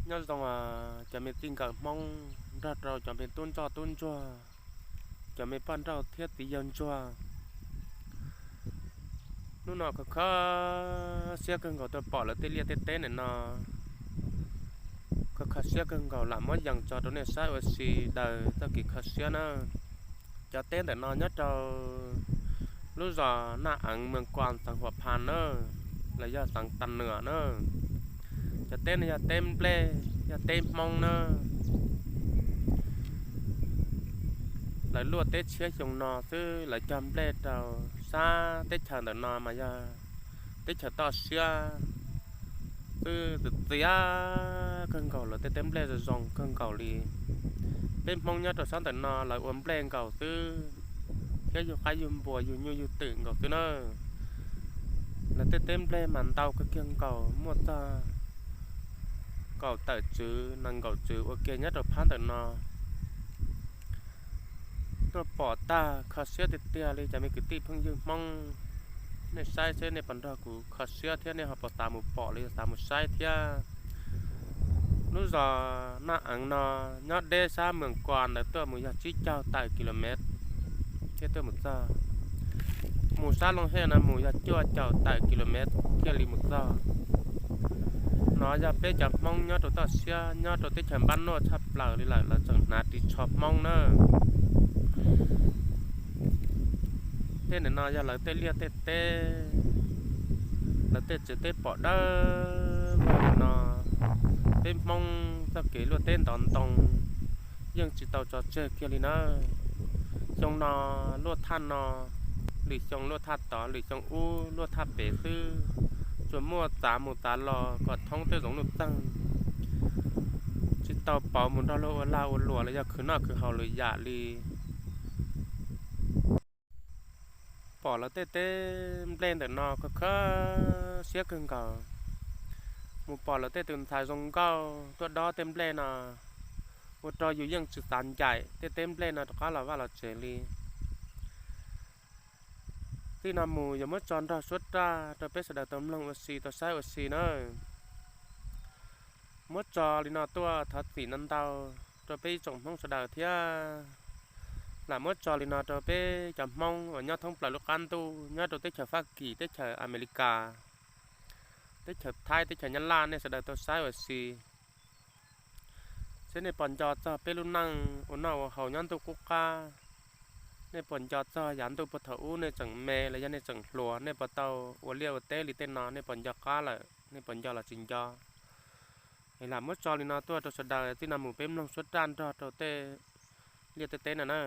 Nyob zoo cov me txij nkawm Hmoob nrog rau cov me tub ntsoj tub ntsuag, cov me poj nrauj thiab txiv yawg ntsuag. Hnub no kho kho siab kawg nkaus tuaj pom lawv tej liaj tej teb ntawm no. Kho kho siab kawg nkaus, lam muab yees tso rau nej saib ua si daws txoj kev kho siab na. Cov teb ntawm no nyob rau lub zos Naj Eev, moos Kuas, xeev Huam Phas na, los yog xeev Tas Nuam na. Cov teb no yog teb nplej, yog teb Hmoob na. Lawv luaj teb tshiab xyoo no xwb, lawv cog nplej rau sab teb chaws ntawm no mas yog teb chaws toj siab xwb, txias txias kawg nkaus, lawv tej teb nplej zoo zoo kawg nkaus li. Peb Hmoob nyob rau sab ntawm no lawv ua nplej nkaus xwb, thiab yug qaib yug npua yug nyuj yug twm nkaus xwb na. Lawv tej teb nplej mas ntau kawg kiag nkaus, muaj txog kaum tawm tswv nees nkaum tswv ua ke nyob rau phab ntawm no. Tuaj pom tag kho siab tiag tiag li cov me kwv tij phooj ywg Hmoob. Nej saib seb nej puas nrog kuv kho siab thiab nej ho puas xav mus pom los yog xav mus saib thiab. Lub zos Naj Eev no nyob deb sab moos Kuas ntawd tuaj mus yog tsib caug tawm kilomev thiaj tuaj mus txog. Mus sab Looj Hej no mus yog cuaj caum tawm kilomev thiaj li mus txog. No yog peb cov Hmoob nyob rau toj siab nyob rau teb chaws npab nuaj tshaj plaws li lawm, lawv tseem hnav ris tsho Hmoob na. Tej ntawm no yog lawv tej liaj tej teb, lawv tej tsev teb pom dawb vog li no. Peb Hmoob txoj kev luaj teb ntov ntoo yeej tsis tau tso tseg kiag li na. Xyoo no luaj thaj no, lwm xyoo luaj thaj tod, lwm xyoo ub luaj thaj pem xwb, tsuas muaj txav mus txav los kom thoob tej zoov nuj txeeg, tsis tau pauv mus nrog luag ua lag ua luam los yog khwv noj khwv haus lwm yam li. Pom lawv tej teb nplej ntawm no kho kho siab kawg nkaus. Mus pom lawv tej tus ntxhais zoo nkauj tuaj dob tej nplej no, ua rau yus yeej tsis xav ncaim tej teb nplej no rov qab los vaj los tsev li. Txij no mus yuav muab tso nrog suab raj rau peb sawv daws tau mloog ua si tau saib ua si na. Muab tso li no tuaj thov txim ntau ntau rau peb ib tsoom Hmoob sawv daws thiab. Lam muab tso li no rau peb cov Hmoob uas nyob thoob plaws lub qab ntuj, nyob rau teb chaws Fab Kis, teb chaws Amelikas, teb chaws Thaib, teb chaws Nyab Laj, nej sawv daws tau saib ua si. Seb nej puas nco txog peb lub neej ua noj ua haus nyob ntuj qub qab, nej puas nco txog yav ntuj puag thaum ub nej tseem me los yog nej tseem hluas, nej puas tau ua liaj ua teb li tej no, nej puas nco qab lawm, nej puas nco los tsis nco? Es lam muab tso li no tuaj rau sawv daws txij no mus peb mloog suab raj nrog rau tej liaj tej teb no na.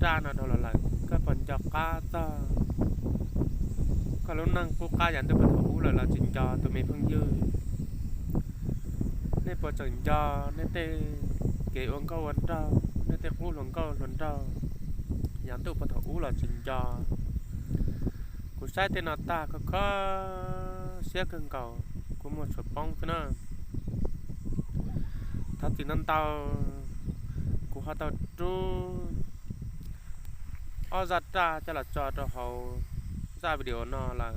raj no dhau los lawm, koj puas nco qab txog koj lub neej qub qab yav ntuj puag thaum ub lawm los tsis nco tus me phooj ywg? Nej puas tseem nco nej tej kev ua nkauj ua nraug, nej tej qub hluas nkauj hluas nraug yav ntuj puag thaum ub los tsis nco? Kuv saib tej no tag kho kho siab kawg nkaus, kuv muag tshuav poob xwb na. Thov txim ntau ntau, kuv ho tau rub ob zaj raj coj los tso rau hauv zaj video no lawm.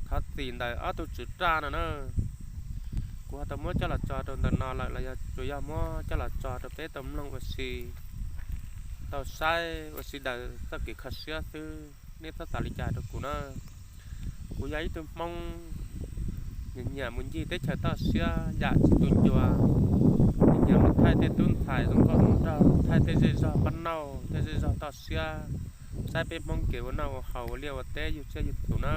Thov txim ntawm ob tug tswv raj no na, kuv ho tau muab coj los tso rau ntawm no lawm los yog tsuas yog muab coj los tso rau peb tau mloog ua si, tau saib ua si daws txoj kev kho siab xwb, nej txhob xav li cas rau kuv na. Kuv yog ib tug Hmoob nyiam nyiam mus ncig teb chaws toj siab yam tsis tu ncua, nyiam mus thaij tej tub ntxhais zoo nkauj zoo nraug, thaij tej zej zog pab nauj, tej zej zog toj siab, saib peb Hmoob kev ua noj ua haus, ua liaj ua teb, yug tsiaj yug txhu na.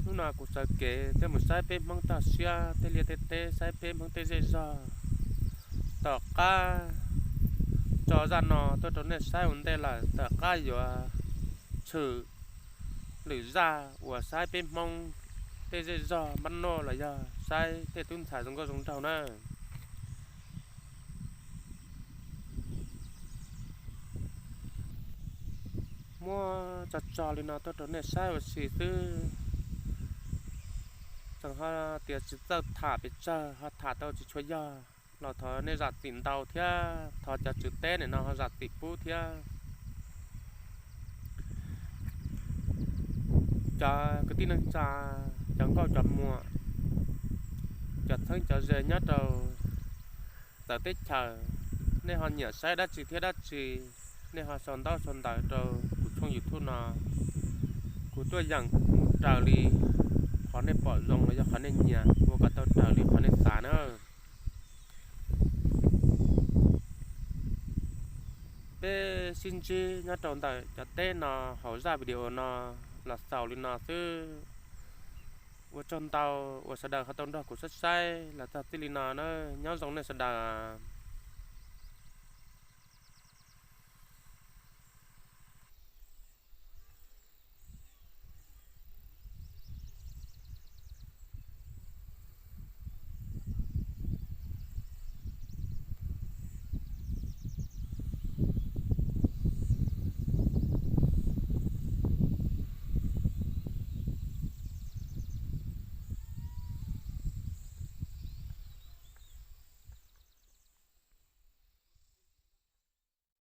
Hnub no kuv sawv kev thiab mus saib peb Hmoob toj siab tej liaj tej teb, saib peb Hmoob tej zej zog. Tom qab tso zaj no tuaj rau nej saib ua ntej lawm, tom qab yuav tshwm lwm zaj uas saib peb Hmoob tej zej zog npab noj los yog saib tej tub ntxhais zoo nkauj zoo nraug na. Muab tso tso li no tuaj rau nej saib ua si xwb. Tseem ho tias tsis txawj tham pes tsawg, ho tham tau tsis tshua yog los thov nej zam txim ntau thiab thov cov tswv teb nim no ho zam txim pub thiab. Cov kwv tij neej tsa, cov nkauj cov muam, cov txheeb cov ze nyob rau txawv teb chaws, nej ho nyiam saib dab tsi thiab dab tsi, nej ho sau ntaub sau ntawv rau kuv tshooj YouTube no. Kuv tuaj yeem mus raws li qhov nej pom zoo los yog qhov nej nyiam, ua kom tau raws li qhov nej xav na. Peb sib ntsib nyob rau ntawm cov teb no hauv zaj video no los xaus li no xwb. Ua tsaug ntau uas sawv daws ho tau nrog kuv saib saib los txog txij li no na. Nyob zoo nej sawv daws.